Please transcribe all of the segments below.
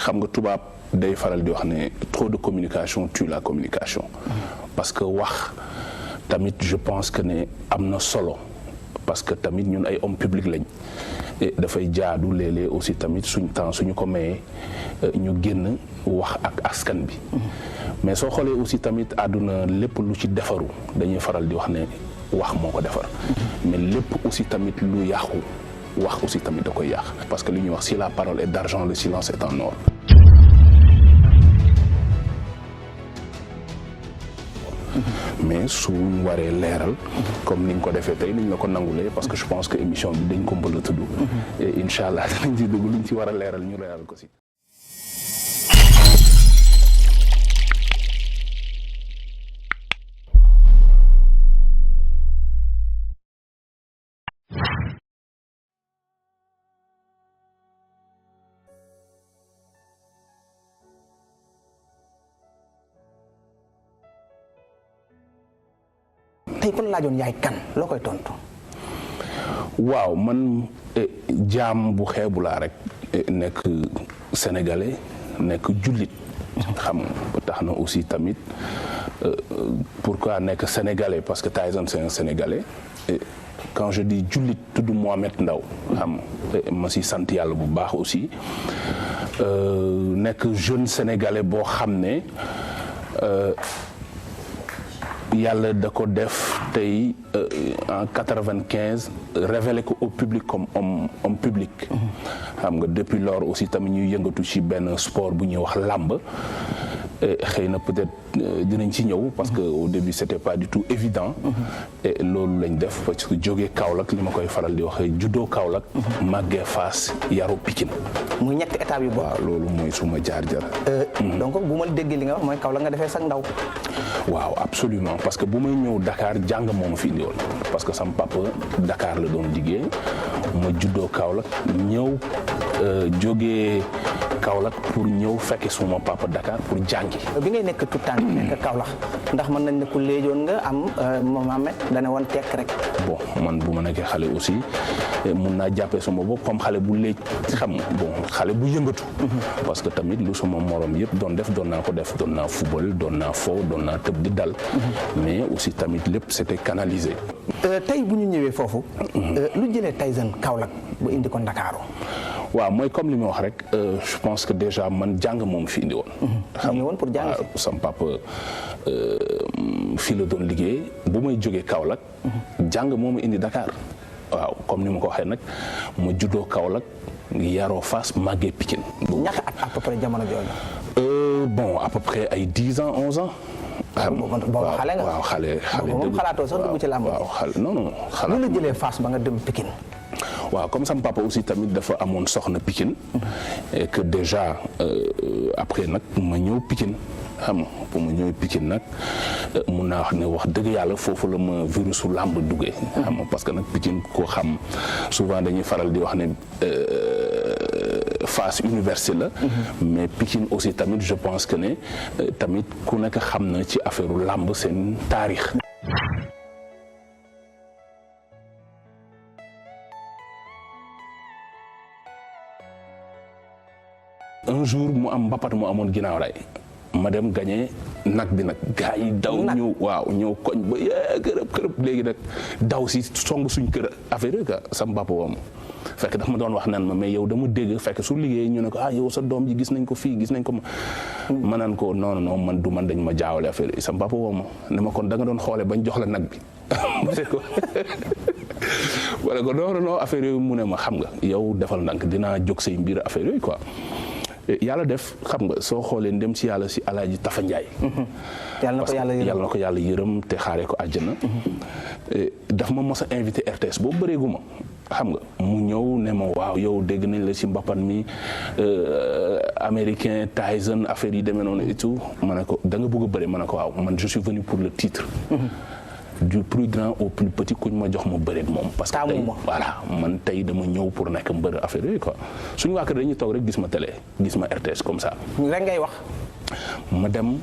xam nga tubaab day faral di wax ne trop de communication tue la communication. parce que wax tamit je pense que ne am na solo parce que tamit ñun ay hommes publics lañ dafay jaadu léeg-léeg aussi tamit suñ temps suñu ko mayee ñu génn wax ak askan bi. mais soo xoolee aussi tamit àdduna lépp lu ci defaru dañuy faral di wax ne wax moo ko defar. mais lépp aussi tamit lu yàqu wax aussi tamit da koy yàq. parce que li ñuy wax si la parole est d'argent le silence est en or. mais su waree leeral comme ni nga ko defee tey niñ la ko nangulee parce que je pense que émission bi dañ ko mbël a tudd et incha allah dinañ ci dugg luñ ci war a leeral ñu leeral ko si. tey kon laajoon yaay kan loo koy tontu. waaw man jaam bu xeebu laa rek nekk sénégalais nekk jullit xam ba tax na aussi tamit pourquoi nekk sénégalais parce que Tyson c'est un sénégalais quand je dis jullit tudd Mohamed Ndao xam ma si sant yàlla bu baax aussi nekk jeune sénégalais boo xam ne yàlla da ko def tey en 95 révélé ko au public comme homme public. xam nga depuis lors aussi tamit ñuy yëngatu ci benn sport bu ñuy wax làmb xëy na peut-être dinañ ci ñëw parce que au début c'était pas du tout évident. et loolu lañ def parce que jógee Kaolack li ma koy faral di waxee juddoo Kaolack. màggee Fass yaru Pikine. muy ñetti étapes yu bokk. waaw loolu mooy suma jaar-jaar. donc bu ma déggee li nga wax mooy Kaolack nga defee sax ndaw. waaw absolument parce que bu may ñëw Dakar jàng moo ma fi indi woon parce que sama papa Dakar la doon liggéey ma juddoo Kaolack ñëw jógee Kaolack pour ñëw fekke suma papa Dakar pour jàngi. bi ngay nekk tout temps nekk Kaolack ndax mën nañ ne ku léejoon nga am Mohamed dana woon tekk rek. bon man bu ma nekkee xale aussi mun naa jàppee sama bopp comme xale bu léej xam bon xale bu yëngatu. parce que tamit lu sama morom yëpp doon def doon naa ko def doon naa football doon naa fo doon naa tëb di dal. mais aussi tamit lépp c'était canalisé. tey bu ñu ñëwee foofu. lu jëlee Tyson Kaolack bu indi ko Ndakaaru. waaw mooy comme li ma wax rek je pense que déjà man jàng moom fi indi woon. xam nga woon pour jàng si. sam papa fii la doon liggéey bu may jógee Kaolack. jàng moom indi Dakar. waaw comme ni ma ko waxee nag ma juddoo Kaolack yaroo Fass màggee Pikine. ñaata at à peu près jamono jooju. bon à peu près ay 10 ans 11 ans. boobu xale nga waaw xale moom xalaatoo sax dugg ci làmb. waaw xale non xalaat. lu la jëlee Fass ba nga dem Pikine. waaw comme sama papa aussi tamit dafa amoon soxna Pikine et que déjà après nag ma ñëw Pikine xam nga bu ma ñëw Pikine nag mun naa wax ne wax dëgg yàlla foofu la ma virusu làmb duggee. xam nga parce que nag Pikine koo xam souvent dañuy faral di wax ne Fass université la. mais Pikine aussi tamit je pense que ne tamit ku nekk xam na ci affaire làmb seen taarix. un jour mu am mbapat mu amoon ginnaaw ray ma dem gagné nag bi nag gars yi daw ñëw waaw ñëw koñ ba kërëb léegi nag daw si song suñ kër affaire ka sam mbappa woom fekk dafa ma doon wax naan ma mais yow dama dégg fekk su liggéey ñu ne ko yow sa doom ji gis nañ ko fii gis nañ ko ma naan ko non non man du man dañ ma jaawale affaire yi sam mbappa woom ne ma kon da nga doon xoole bañ jox la nag bi ko wala ko non affaire yooyu mu ne ma xam nga yow defal ndànk dinaa jóg say mbir affaire yooyu quoi yàlla def xam nga soo xoolee ndem si yàlla si Alaaji Tafa Njaay yàlla na ko yàlla yërëm te xaaree ko àjjana daf ma mos a invité RTS boobu bëreegu ma xam nga mu ñëw ne ma waaw yow dégg nañ la si mbappan mi américain Tyson affaire yi demee noonu et tout ma ne ko da nga bëgg a bëre ma ne ko waaw man je suis venu pour le titre du plus grand au plus petit kuñ ma jox ma bëreeg moom. parce que tey voilà man tey dama ñëw pour nekk mbër affaire yooyu quoi suñu waa kër dañuy toog rek gis ma télé gis ma RTS comme ça. rek ngay wax. ma dem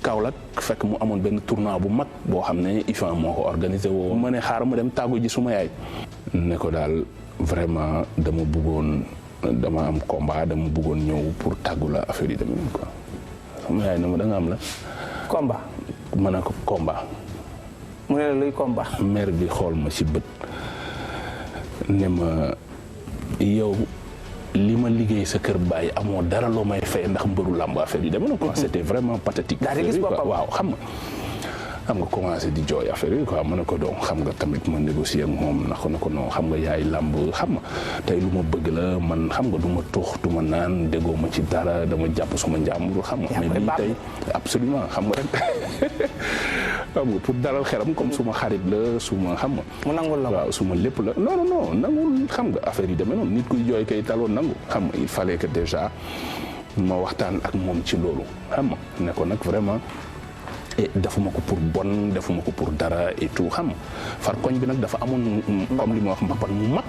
Kaolack fekk mu amoon benn tournoi bu mag boo xam ne IFAN moo ko organisé woo. ma ne xaaral ma dem tàggu ji suma yaay. ne ko daal vraiment dama bëggoon dama am combat dama bëggoon ñëw pour tàggu la affaire yi demee quoi sama yaay na ma da nga am la. combat. ma ne ko combat. mu ne la luy combat. mère bi xool ma ci bët ne ma yow li ma liggéey sa kër bàyyi amoo dara loo may fay ndax mbëru làmb affaire yi demee na quoi. C'était vraiment pathétique. daal di gis boppam waaw xam nga commencé di jooy affaire yi quoi ma ne ko doon xam nga tamit ma négocier ak moom na ko non xam nga yaay làmb xam nga tey lu ma bëgg la man xam nga du ma tux du ma naan déggoo ma ci dara dama jàpp suma njàmbur xam nga. mais lii tey absolument xam nga rek xam nga pour dalal xelam comme suma xarit la suma xam nga. mu nangul la waaw suma lépp la non nangul xam nga affaire yi demee noonu nit kuy jooy kay taloo nangu xam nga il fallait que déjà ma waxtaan ak moom ci loolu xam nga ne ko nag vraiment. defuma ko pour bon defuma ko pour dara et tout xam far koñ bi nag dafa amoon comme li ma wax mbapat mu mag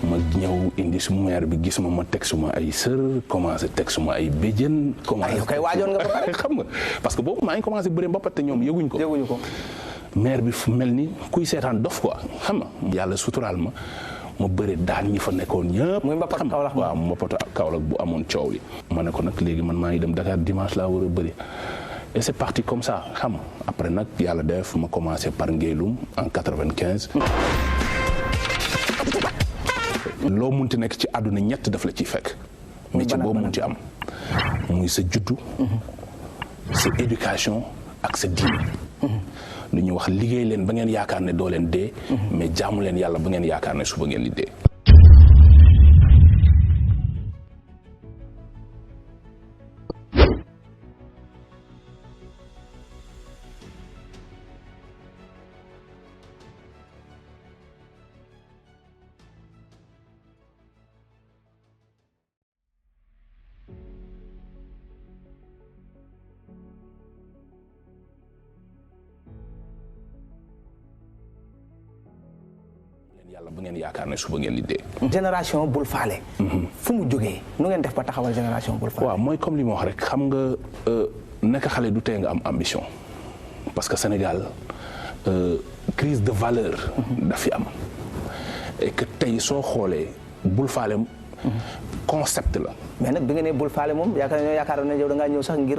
ma ñëw indi suma mère bi gis ma teg suma ay sër commencé teg suma ay béjjën commencé yow kay waajoon nga ba pare xam nga parce que boobu maa ngi commencé bëre mbapat te ñoom yëguñ ko mère bi fu mel ni kuy seetaan dof quoi xam nga yàlla suturaal ma bëri daan ñi fa nekkoon ñëpp muy mbapat Kaolack waaw mbapat Kaolack bu amoon coow li ma ne ko nag léegi man maa ngi dem Dakar dimanche laa war a bëri et c'est parti comme ça xam après nag yàlla def ma commencé par Ngéylum en 95. loo munti nekk ci àdduna ñett daf la ciy fekk. métier boo munti am. muy sa juddu. sa éducation ak sa diine. lu ñuy wax liggéey leen ba ngeen yaakaar ne doo leen dee. mais jaamu leen yàlla ba ngeen yaakaar ne suba ngeen di dee. yàlla ba ngeen yaakaar ne suba ngeen di dee. génération bul faale. fu mu jógee nu ngeen def ba taxawal génération bul faale. waaw mooy comme li ma wax rek xam nga nekk xale du tee nga am ambition parce que Sénégal crise de valeur. daf fi am et que tey soo xoolee bul faale concept la. mais nag bi nga nee bul faale moom yaakaar ne yow da ngaa ñëw sax ngir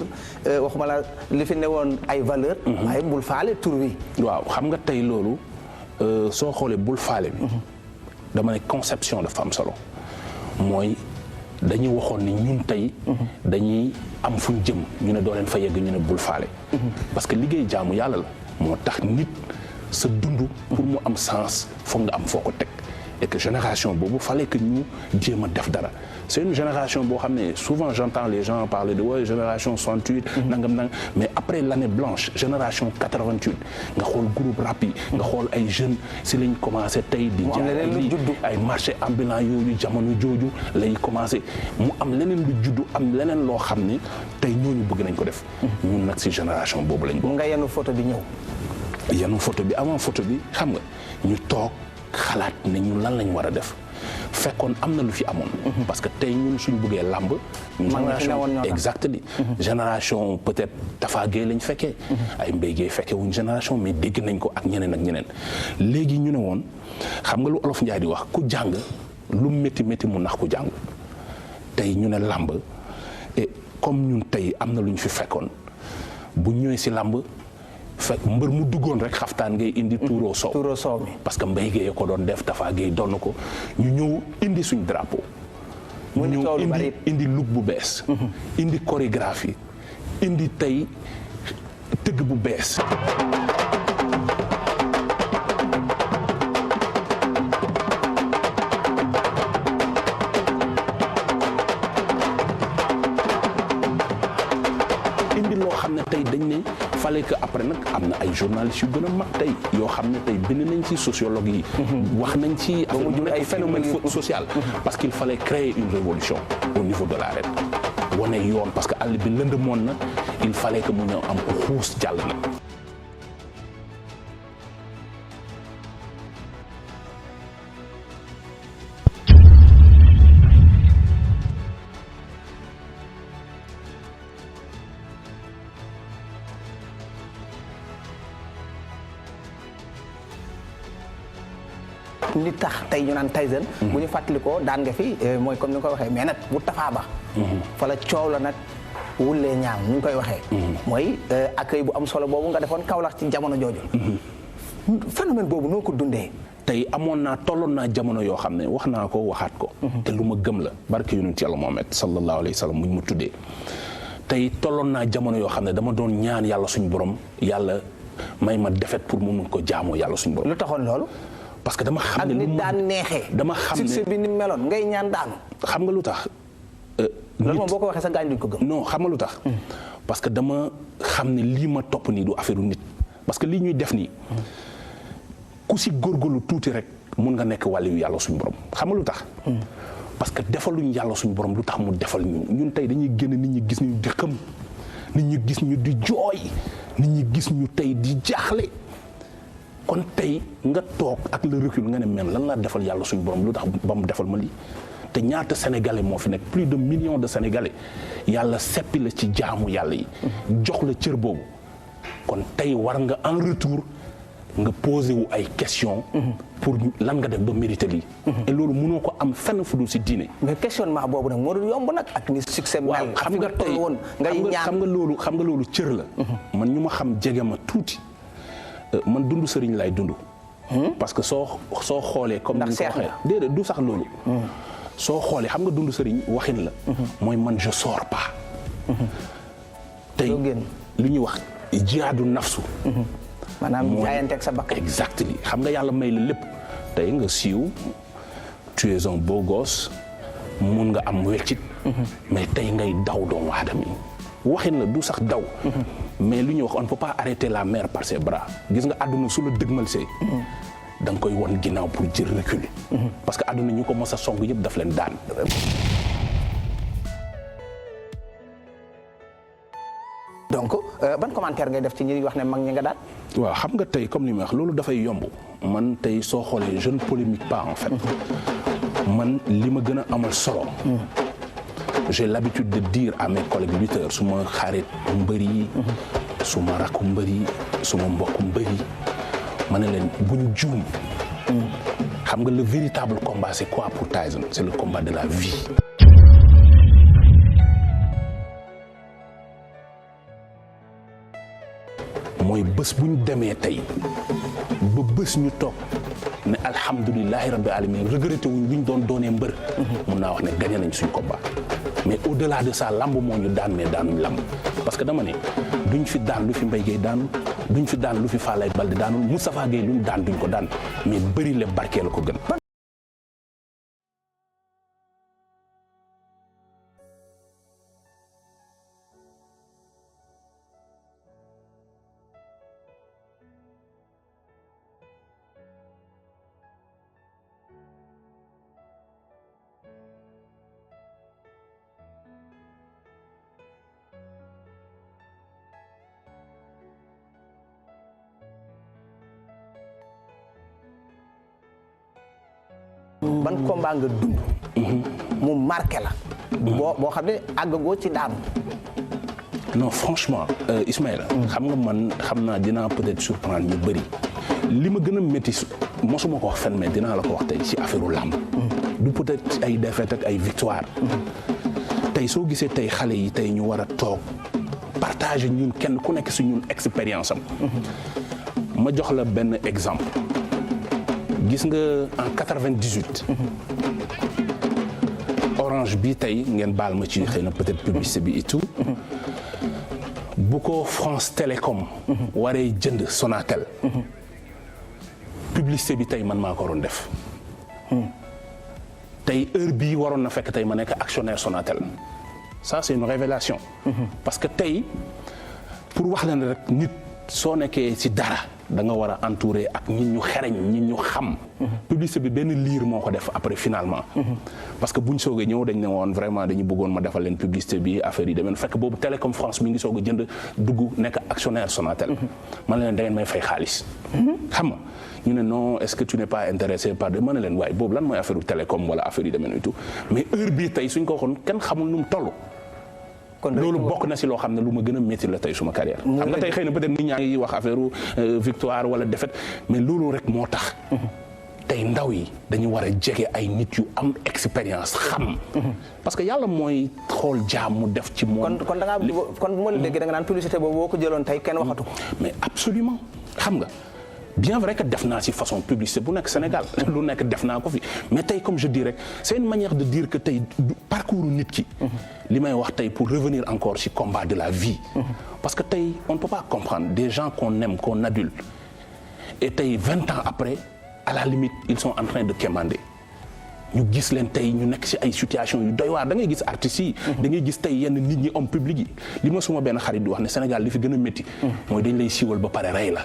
waxuma la li fi ne woon ay valeur waaye bul faale tur wi. waaw xam nga tey loolu. soo xoolee bul faale bi dama ne conception dafa am solo mooy dañuy waxoon ni ñun tey dañuy am fuñ jëm ñu ne doo leen fa yegg ñu ne bul faale parce que liggéey jaamu yàlla la moo tax nit sa dund pour mu am sens foog nga am foo ko teg et que génération boobu fallait que ñu jéem a def dara c'est une génération boo xam ne souvent j'entends les gens parler de ouais génération 68 nangam mais après l'année blanche génération 88 nga xool groupe rap yi nga xool ay jeunes si lañ commencé tey di jaay ay marché ambulant yooyu jamono jooju lay commencé mu am leneen lu juddu am leneen loo xam ne tey ñooñu bëgg nañ ko def ñun nag si génération boobu lañ bokk. nga yenu photo bi ñëw. yenu photo bi avant photo bi xam nga ñu toog xalaat ne ñu lan lañ war a def fekkoon am na lu fi amoon parce que tey ñun suñ bëggee làmb génération exactement génération peut-être Tafa Gueye lañ fekkee ay Mbaye Gueye fekkee wuñ génération mais dégg nañ ko ak ñeneen léegi ñu ne woon xam nga lu olof Njaay di wax ku jàng lu métti mu nax ku jàng tey ñu ne làmb et comme ñun tey am na lu ñu fi fekkoon bu ñëwee si làmb fekk mbër mu duggoon rek xaftaan ngay indi tuuroo soow mi parce que Mbaye Gueye ko doon def Tafa Gueye doon ko ñu ñëw indi suñ drapeau ñu ñëw indi look bu bees indi chorégraphie indi tey tëgg bu bees indi loo xam ne tey dañ ne fallait que après nag am na ay journalistes yu gën a mag tey yoo xam ne tey bind nañ ci sociologue yi wax nañ ci ay phénomène social parce qu'il fallait créer une révolution au niveau de l'arène wane yoon parce que àll bi lëndëmoon na il fallait que mu ñëw am xuus jàll na li tax tey ñu naan Tyson. bu ñu fàttalikoo daan nga fi mooy comme ni nga ko waxee mais nag bu Tapha Ba. fa la coow la nag wulee ñaaw ni ñu koy waxee. mooy accueil bu am solo boobu nga defoon Kaolack ci jamono jooju. phénomène boobu noo ko dundee. tey tolloon naa jamono yoo xam ne wax naa ko waxaat ko. te lu ma gëm la barke yonent Yàlla Muhammad sallallahu alayhi wa sallam muñ ma tuddee. tey tolloon naa jamono yoo xam ne dama doon ñaan yàlla suñu borom yàlla may ma defet pour mu mun ko jaamoo yàlla suñu borom. lu taxoon loolu. parce que dama xam ne ak nit daan neexee. dama xam ne succès bi ni meloon ngay ñaan daanu. xam nga lu tax. loolu moom boo ko waxee sa gaañ duñ ko gëm. non xam nga lu tax. parce que dama xam ne lii ma topp nii du affaire nit. parce que lii ñuy def nii. ku si góorgóorlu tuuti rek mun nga nekk wàllu yàlla suñu borom xam nga lu tax. parce que defaluñ yàlla suñu borom lu tax mu defal ñun tey dañuy génn nit ñi gis ñu di xëm nit ñi gis ñu di jooy nit ñi gis ñu tey di jaaxle kon tey nga toog ak le recul nga ne même lan laa defal yàlla suñu borom lu tax ba mu defal ma lii te ñaata sénégalais moo fi nekk plus de millions de sénégalais yàlla seppi la ci jaamu yàlla yi. jox la cër boobu kon tey war nga en retour. nga posé wu ay questions. pour lan nga def ba mérité lii. et loolu mënoo ko am fenn fu dul si diine. mais questionnement boobu nag moo dul yomb nag ak ni succès mel. xam nga tey xam nga loolu cër la. man ñu ma xam jege ma tuuti man dund sëriñ lay dund. parce que soo xoolee. comme ni nga ko waxee déedéet du sax loolu. soo xoolee xam nga dund sëriñ waxin la. mooy man je sors pas. tey li ñuy wax jihaadu nafsu. maanaam jaayanteeg sa bakkan. exactement xam nga yàlla may la lépp tey nga siiw tu es un beau gosse mun nga am weccit mais tey ngay daw doomu aadama yi waxin la du sax daw mais lu ñuy wax on ne peut pas arrêter la mer par ses bras gis nga àdduna su la dëgmal see da nga koy won ginnaaw pour jël recul parce que àdduna ñu ko mos a song yëpp daf leen daan. donc ban commentaire ngay def ci ñi wax ne mag ñi nga daan. waaw xam nga tey comme li ma wax loolu dafay yomb man tey soo xoolee je ne polémique pas en fait man li ma gën a amal solo. j'ai l'habitude de dire à mes collègues lutteurs su ma xarit mbër yi su ma rakku mbër yi su ma mbokku mbër yi ma ne leen bu ñu juum. xam nga le véritable combat c'est quoi pour Tyson c'est le combat de la vie. mooy bés bu ñu demee tey ba bés ñu toog ne alhamdulilahi rabbi alamin regretté wuñ lu ñu doon doonee mbër. mun naa wax ne gagné nañ suñ combat. mais au delà de ça lamb moo ñu daan mais daanuñ lamb parce que dama ne duñ fi daan lu fi Mbaye Guèye daanu duñ fi daan lu fi Falaye Balde daanul Moustapha Guèye luñ daan duñ ko daan mais bëri le barkee la ko gën. ban combat nga dund. mu marqué la. boo xam ne àggagoo ci daanu. non franchement Ismaïla. xam nga man xam naa dinaa peut-être surprendre ñu bëri. li ma gën a métti mosuma ko wax fenn mais dinaa la ko wax tey ci affaire làmb. du peut-être ay défaite ak ay victoire. tey soo gisee tey xale yi tey ñu war a toog partager ñun kenn ku nekk si ñun expérience am. ma jox la benn exemple. gis nga en 98. Orange bi tey ngeen baal ma ci xëy na peut-être publicité bi et tout. bu ko France Télécom. waree jënd Sonatel. publicité bi tey man maa ko waroon def. tey heure bii waroon na fekk tey ma nekk actionnaire Sonatel. ça c'est une révélation. parce que tey pour wax leen rek nit soo nekkee ci dara. da nga war a entourer ak ñi ñu xereñ ñi ñu xam. publicité bi benn liir moo ko def après finalement. parce que buñ soogee ñëw dañ ne woon vraiment dañu bëggoon ma defal leen publicité bi affaire yi demee fekk boobu Télécom France mi ngi soog a jënd dugg nekk actionnaire Sonatel. man leen da ngeen may fay xaalis. xam nga ñu ne non est-ce que tu n'es pas intéressé par de ma ne leen waaye boobu lan mooy affaire u Télécom wala affaire yi demee tout mais heure bii tey suñ ko waxoon kenn xamul nu mu toll. loolu bokk na si loo xam ne lu ma gën a métti la tey suma carrière xam nga tey xëy na peut-être nit ñaa ngi wax affaire victoire wala défaite mais loolu rek moo tax tey ndaw yi dañu war a jege ay nit yu am expérience xam. parce que yàlla mooy xool jaam mu def ci moom. kon da ngaa kon bu ma la déggee da nga naan publicité boobu boo ko jëloon tey kenn waxatu ko. mais absolument xam nga bien vrai que def naa ci façon publicité bu nekk Sénégal lu nekk def naa ko fi mais tey comme je dis rek c'est une manière de dire que tey parcours nit ki. li may wax tey pour revenir encore ci combat de la vie. parce que tey on ne peut pas comprendre des gens qu'on aime qu'on adule et tey 20 ans après. à la limite ils sont en train de quémander ñu gis leen tey ñu nekk ci ay situation yu doy waar da ngay gis artistes yi. da ngay gis tey yenn nit ñi homme public yi li ma suma benn xarit di wax ne Sénégal li fi gën a métti. mooy dañ lay siiwal ba pare rey la.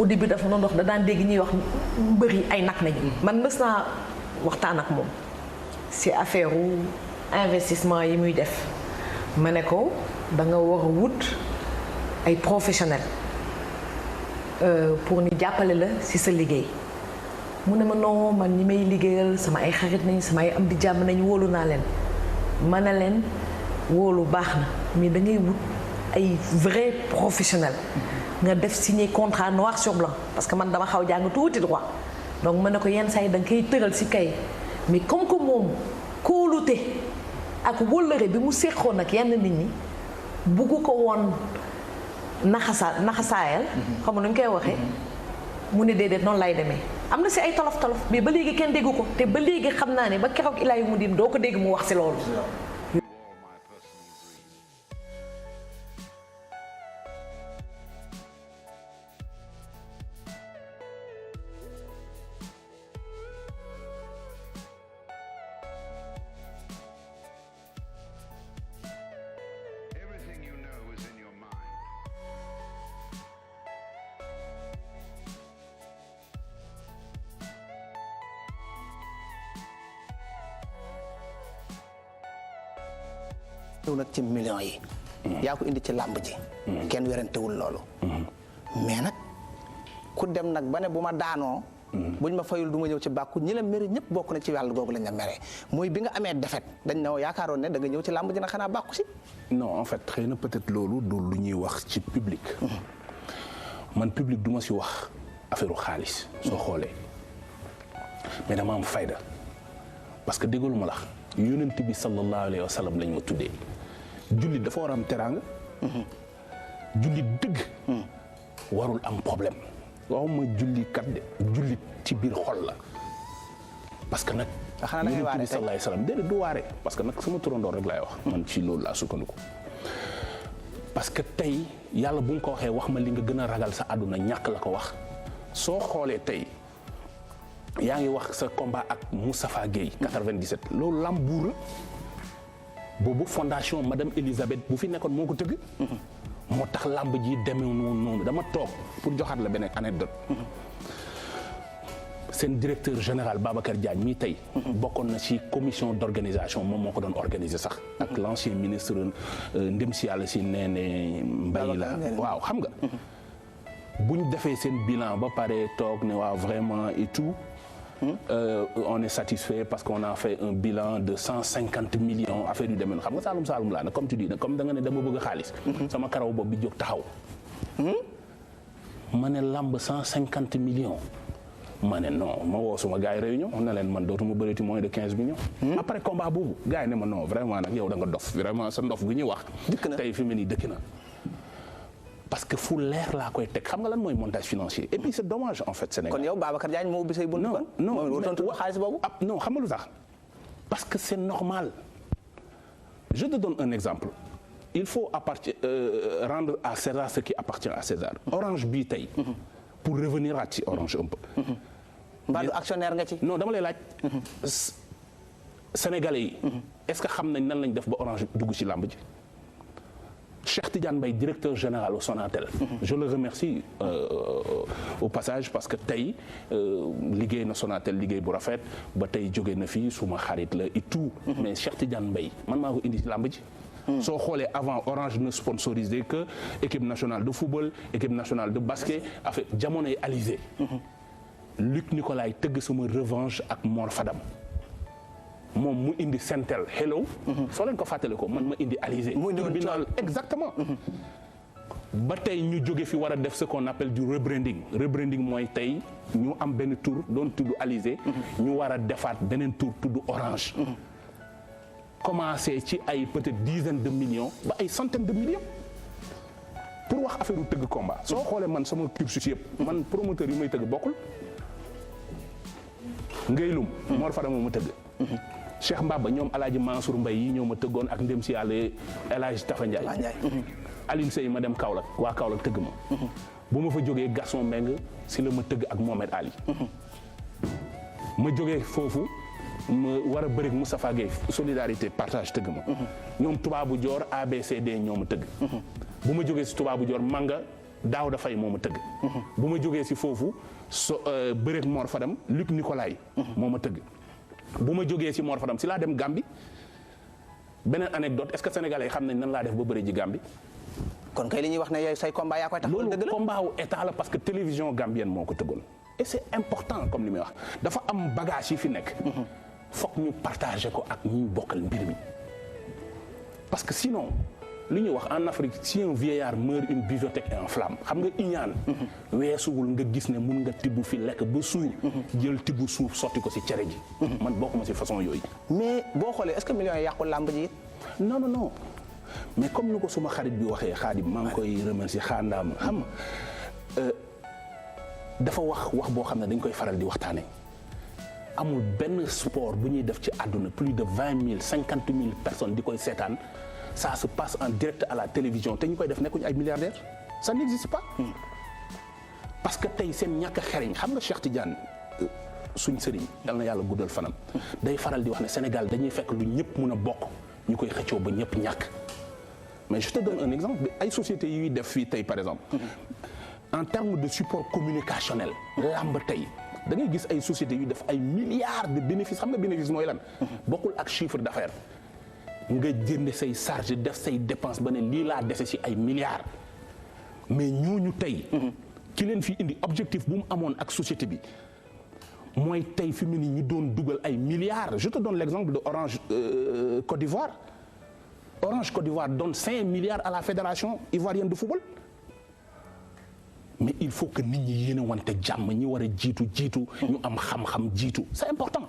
au début dafa noonu wax da daan dégg ñuy wax mbër yi ay nag nañu. man mës naa waxtaan ak moom ci affaire investissement yi muy def ma ne ko da nga war a wut ay professionnels pour ñu jàppale la ci sa liggéey mu ne ma non man ñi may liggéeyal sama ay xarit nañ sama ay am di jàmm nañ wóolu naa leen ma ne leen wóolu baax na mais da ngay wut ay vrais professionnels. nga def signer contrat noir sur blanc parce que man dama xaw jàng tuuti droit donc mën na ko yenn saa yi da nga koy tëral ci kay mais comme que moom kóolute ak wóllëre bi mu séqoon ak yenn nit ñi buggu ko woon naxasaayal xam nu ñu koy waxee mu ne déedéet noonu lay demee am na ci ay tolof tolof mais ba léegi kenn déggu ko te ba léegi xam naa ne ba keroog ilaa yu mu dim doo ko dégg mu wax ci loolu. ñëw nag ci millions yi. yaa ko indi ci làmb ji. kenn werantewul loolu. mais nag ku dem nag ba ne bu ma daanoo. buñ ma fayul du ma ñëw ci bàkku ñi la mere ñëpp bokk na ci wàll googu lañ la mere mooy bi nga amee défaite dañ ne yaakaaroon ne da nga ñëw ci làmb ji na xanaa bàkku si. non en fait xëy na peut-être loolu du lu ñuy wax ci public. man public du ma si wax affaire xaalis. soo xoolee mais dama am fayda parce que déggalu ma la yonent bi sallallahu alayhi wa sallam lañ ma tuddee. jullit dafa war a am teraanga. jullit dëgg. warul am problème. waxuma julli kat de jullit ci biir xol la parce que nag. yonent bi sallallahu alayhi wa sallam déedéet du waare parce que nag sama turandoor rek laay wax. man ci loolu laa sukkandiku. parce que tey yàlla bu nga ko waxee wax ma li nga gën a ragal sa àdduna ñàkk la ko wax soo xoolee tey yaa ngi wax sa combat ak Moustapha Guèye 97 loolu lambuur la boobu fondation madame Elisabeth bu fi nekkoon moo ko tëgg. moo tax lamb ji demee noonu dama toog pour joxaat la beneen anecdote seen directeur général Babacar Diagne mii tey. bokkoon na ci commission d'organisation moom moo ko doon organiser sax. ak l'ancien ministre ndem si yàlla si Néné Mbaye la waaw xam nga. buñ defee seen bilan ba pare toog ne waaw vraiment et tout. On est satisfait parce qu'on a fait un bilan de 150 millions affaire yu demee xam nga Saalum Saalum laa ne comme tu dis comme da nga ne dama bëgg xaalis. sama karaw boobu bi jóg taxaw. ma ne lamb 150 millions. ma ne non ma woo suma gars yi réunion na leen man dootuma bëreeti moins de 15 millions. après combat boobu gars yi ne ma non vraiment nag yow da nga dof vraiment sa ndof gu ñuy wax. dëkk na tey fi mu ne nii dëkk na. parce que fu leer laa koy teg xam nga lan mooy montage financier et puis c'est dommage en fait Sénégal. kon yow Babacar Diagne moo ubbi say bunt kon. non xaalis boobu. non xam nga lu tax parce que c'est normal je te donne un exemple il faut rendre à César ce qui appartient à César. Orange bii tey. pour revenir à ci Orange un peu. mbaa du actionnaire nga ci. non dama lay laaj. Sénégalais yi. est-ce que xam nañ nan lañ def ba Orange dugg ci làmb ji. Cheikh Tidiane Mbaye directeur général au Sonatel. Je le remercie au passage parce que tey liggéey na Sonatel liggéey bu rafet ba tey jóge na fi suma xarit la et tout. mais Cheikh Tidiane Mbaye man maa ko indi ci làmb ji. soo xoolee avant Orange ne sponsorisé que équipe nationale de football équipe nationale de basket affaire jamonoy Alizé. Luc Nicolaï tëgg sama revanche ak Mor Fadam. moom mu indi Sentel hello. soo leen ko fàttale ko man ma indi Alizé. mu indi tribunal exactement. ba tey ñu jóge fi war a def ce qu'on appelle du rebranding rebranding mooy tey ñu am benn tour doon tudd Alizé. ñu war a defaat beneen tour tudd Orange. commencé ci ay peut-être dizaines de millions ba ay centaines de millions. pour wax affaire u tëgg combat. soo xoolee man sama cursus yëpp. man promoteur yi may tëgg bokkul. Ngaylum. Mor Fadam moo ma tëgg. Cheikh Mbaba ñoom El Hadj Mansour Mbaye yi ñoo ma tëggoon ak ndem si yàlla El Hadj Tafa Ndiaye. Aline Sey ma dem Kaolack waa Kaolack tëgg ma. bu ma fa jógee Gaston Mbengue si la ma tëgg ak Mohamed Ali. ma jógee foofu ma war a bëri ak Moustapha Gueye solidarité partage tëgg ma. ñoom Tubaabu Joor ABCD ñoo ma tëgg. bu ma jógee si Tubaabu Joor Manga Daouda Faye moo ma tëgg. bu ma jógee si foofu bëri ak Mor Fadam Luc Nicolaï moo ma tëgg. bu ma jógee si Mor Fadam si laa dem Gambie beneen anecdote est-ce que sénégalais xam nañ nan laa def ba bëri ji Gambie. kon kay li ñuy wax ne yooyu say combat yaa koy taxawal dëgg la loolu combat wu état la parce que télévision gambienne moo ko tëggoon. et c'est important comme li muy wax dafa am bagage yi fi nekk. fokk ñu partager ko ak ñi bokkal mbir mi. parce que sinon li ñuy wax en Afrique si un vieillard meurt une bibliothèque est en flamme xam nga iñaan weesuwul nga gis ne mun nga tibb fi lekk ba suur jël tibb suuf sotti ko si cere ji man bokkuma si façon yooyu mais boo xoolee est-ce que millions yi yàqul làmb ji it non non non mais comme ni ko suma xarit bi waxee Xaadim maa ngi koy remercier xaandaama xam nga dafa wax boo xam ne dañ koy faral di waxtaane amul benn sport bu ñuy def ci àdduna plus de 20 000 50 000 personnes di koy seetaan ça se passe en direct à la télévision te ñu koy def nekkuñu ay milliardaires ça n'existe pas. parce que tey seen ñàkk a xereñ xam nga Cheikh Tidiane suñ sëriñ yal na yàlla guddal fanam. day faral di wax ne Sénégal dañuy fekk lu ñëpp mun a bokk ñu koy xëccoo ba ñëpp ñàkk. mais je te donne un exemple ay sociétés yuy def fii tey par exemple. en termes de support communicationnel. làmb tey da ngay gis ay sociétés yuy def ay milliards de bénéfices xam nga bénéfice mooy lan. bokkul ak chiffre d'affaires. nga jënd say charge def say dépense ba ne lii laa dese ci ay milliards mais ñooñu tey ki leen fi indi objectif bu mu amoon ak société bi mooy tey fi mu ne ñi doon dugal ay milliards je te donne l'exemple de Orange Côte d'Ivoire Orange Côte d'Ivoire donne 5 milliards à la fédération ivoirienne de football mais il faut que nit ñi yéene wante jàmm ñi war a jiitu ñu am xam-xam jiitu c'est important